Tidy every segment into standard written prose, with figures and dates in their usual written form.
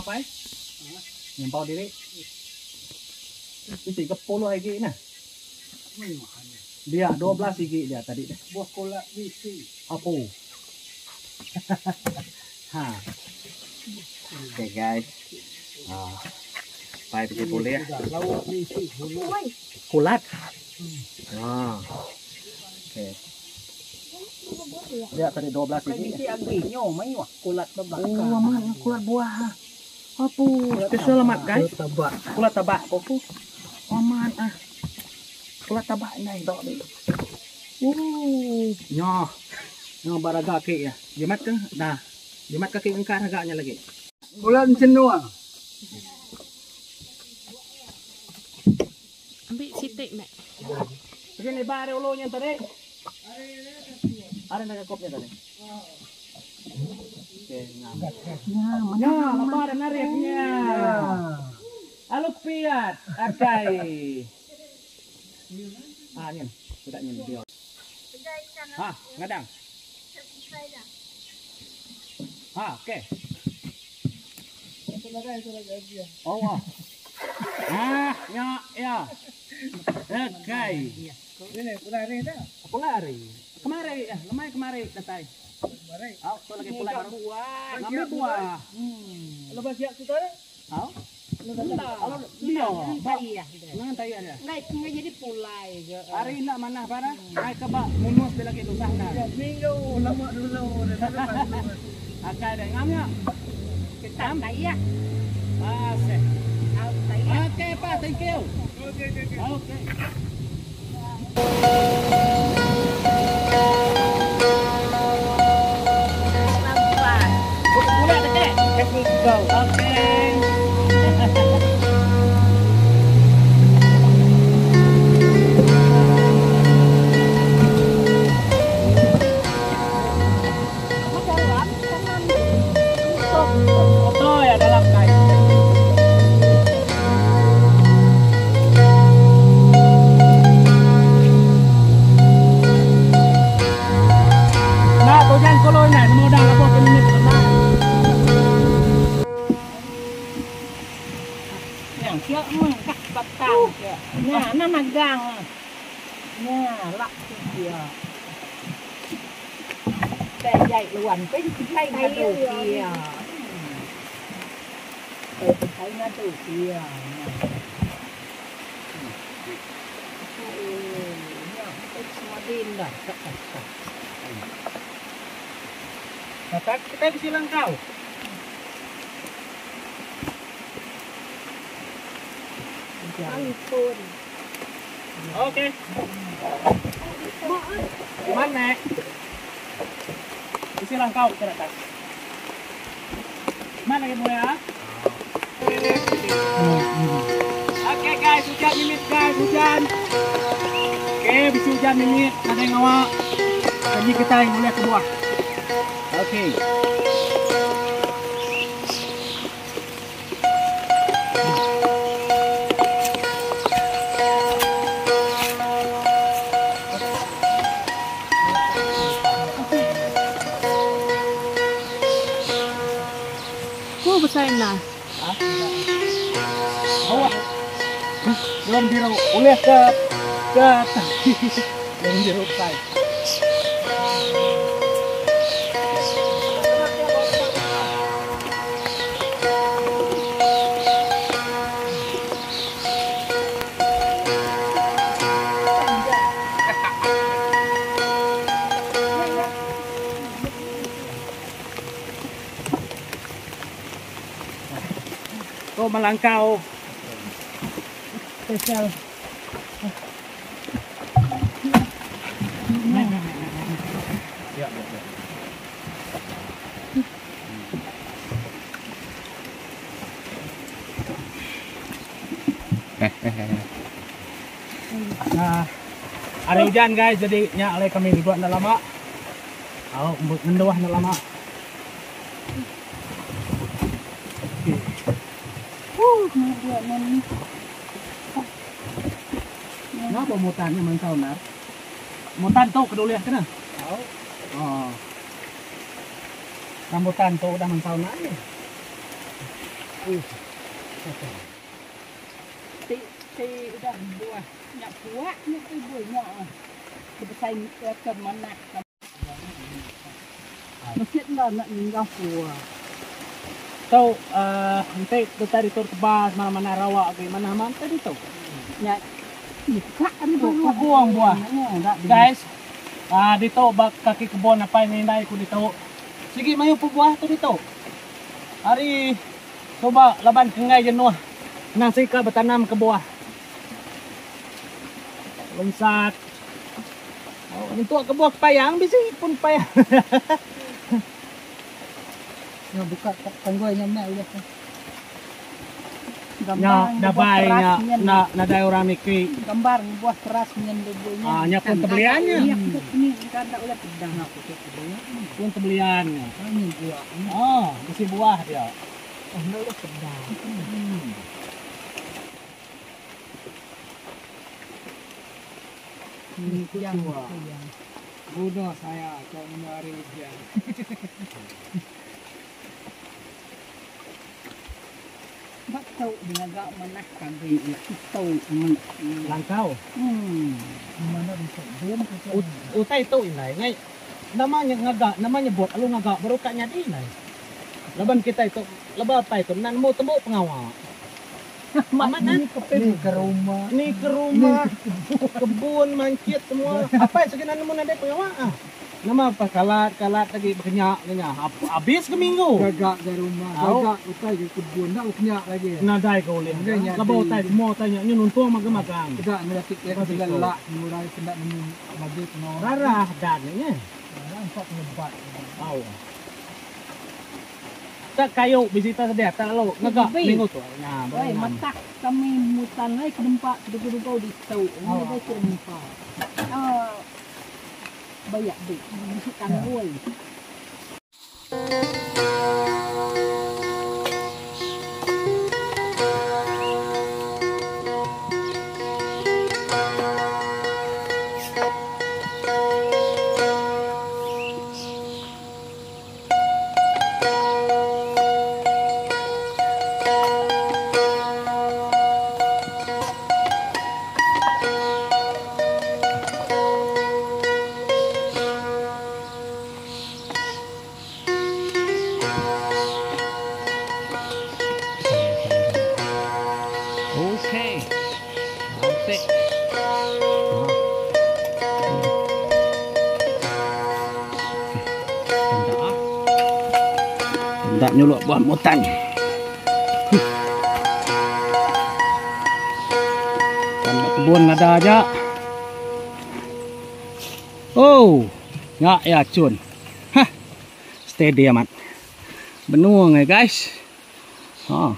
apai? Nyampau diri. Bisi ke puluh igi nah. Dia 12 igi dia tadi deh. Buah kolak bisi. Apu. Ha. Okay guys. Ah. Pai bisi bulih. Lauk bisi kulat. Kulat. Ah. Okay. Dia tadi 12 igi. Bisi agi nyo mayuh kulat ba belakang. Oh, amat kulat buah. Apu, special amat guys. Kulat tabak. Kulat tabak ko pu. Amat ah. Kulat tabak ndai dok ni. Ooh, nyo. Nyo baraga ke ya. Jimat ke? Dah. Jimat kaki engkar agaknya lagi. Kulat cenua. Ambil sitik mek. Pergi lebar ari ulu nya tadi. Ari nak kopnya tadi. Okey, ngam. Nya, lebar nariknya. Aluk piat, akai. Ah, nyin. Sudah nyin dia. Ha, ngadang. Ha, okey. Oh, wah. Ah, nya, ya. Akai. Ini pulai hari dah. Pulai hari. Kemari, ya, lemai kemari datai. Kemari. Au, tu lagi pulai baru. Ngambil buah. Lepas siap tu tadi. Au. Dia. Ngan tai dia. Enggak jadi pulai ke. Hari nak mana para? Ai ke ba munus dia lagi susah nah. Ya, minggu lama dulu. Akai dah ngamnya. Kita ya. Asik. Au tai. Okay, Pak, thank you. Okey, okey, okey. Okay. Lambat. Pula dekat. Go. Okay. Apa dalam kanan. Foto ya dalam guys. Nah, tujan koloi nah, nemu dah lapor ke minit benar. Yang siap mah kah batang. Nah, nah nagang. Nah, lak dia. แต่ใหญ่ล้วนเป็นใช้มาดูเกียใช้มาดูเกียเนี่ยเป็นสวดินdah. Nah, kita di Silangkau. Alipun. Okey. Mana? Di Silangkau ke atas. Mana ibu ya? Okey guys, hujan mimit guys, hujan. Okey, bisa hujan mimit, ada yang awak. Jadi kita yang boleh ke buah. Okey. Ku besar nah. Awak. Belum biru, boleh ke ke belum biru say. Oh, melangkau. Spesial. Ya, ya, ya. Nah, ada hujan guys, jadi nya oleh kami dibuat nak lama. Oh, mendoah nak lama. Okey. Ngapa mutannya mantau nar? Mutan tu keduliah kena? Oh. Rambutan tu udah mantau nar ni. Ti ti udah buah nya puak nya ti buah nya ke besai ke manah. Mesit enda nak ninggang pua. Tu uhh enti kitai ditu tebas mana mana rawa agi manah amat enti ditu. Nya nyekak ari baruh. Kugung buah. Guys uhh ditu ba kaki kebun apai enggau indai ku ditu sigi mayuh pun buah tu ditu. Ari suba laban ke enggai jenuh nang sika betanam ke buah. Lungsat. Oh, nyentuk ke buah kepayang bisi pun kepayang. Nya buka tanggui nya enda ulih. Nya dabai nya enda nadai orang niki. Gambar buah keras nyen bubu nya. Ah nya pun tebelian nya. Pun tebelian nya. Ah bisi buah dia. Enda ulih peda. Guna saya ka ngena hari ujan. Ba tu ngaga manah agi tu langkau. Utai tu indai ngai nama nya ngaga nama nyebut lalu ngaga baru ka nyadi indai. Laban kitai tu leba apai tu enda nemu tembu pengawa. Amat nah. Ni ke rumah. Ni ke rumah, kebun, mancit semua. Apai sigi enda nemu nadai pengawa ah. Nama pa kalat kalat agi bekenya kenya. Abis ke minggu. Gaga ga rumah, gaga utai ga kebun enda kenya lagi. Nadai ga ulih. Leba utai semua utai nya nyu nuntung magang magang. Peda ngena ti ke lelak ngurai ke enda nemu bagi pengawa. Rarah dan nya. Rarah empa pengebat. Au. Tak kayu bisi ta sedia tak lalu ngaga minggu tu. Nya baru Oi ngam. matak kami mutan ai ke dempa ke dugu-dugu ditu. Nadai ke dempa. Aaa bayak di bisi tanggui. Okay. Cantik. Enda nyuluk buah mutan. Kan ba kebun ada aja. Oh, nya ya cun. Hah. Steady amat. Benung eh guys. Ha.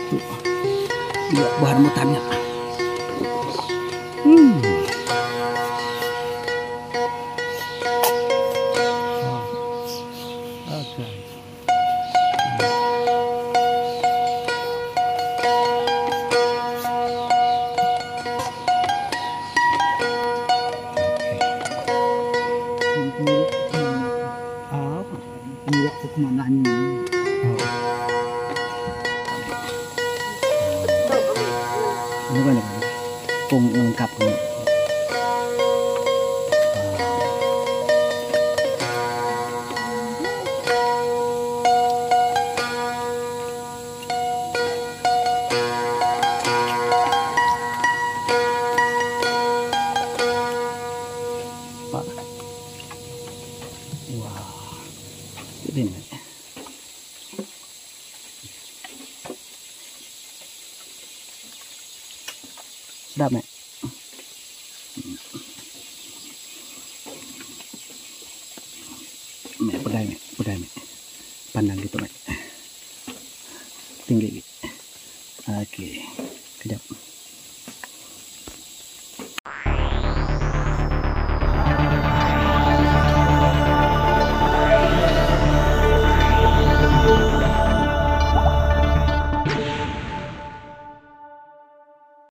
Tu. Dua buah rambutan nya. Hmm. Okay. Pung lengkap ni. Pak. Wah. Ini. Sedap nek. Mek pegai mek, pegai mek. Pandang gitu mek. Tinggi lagi.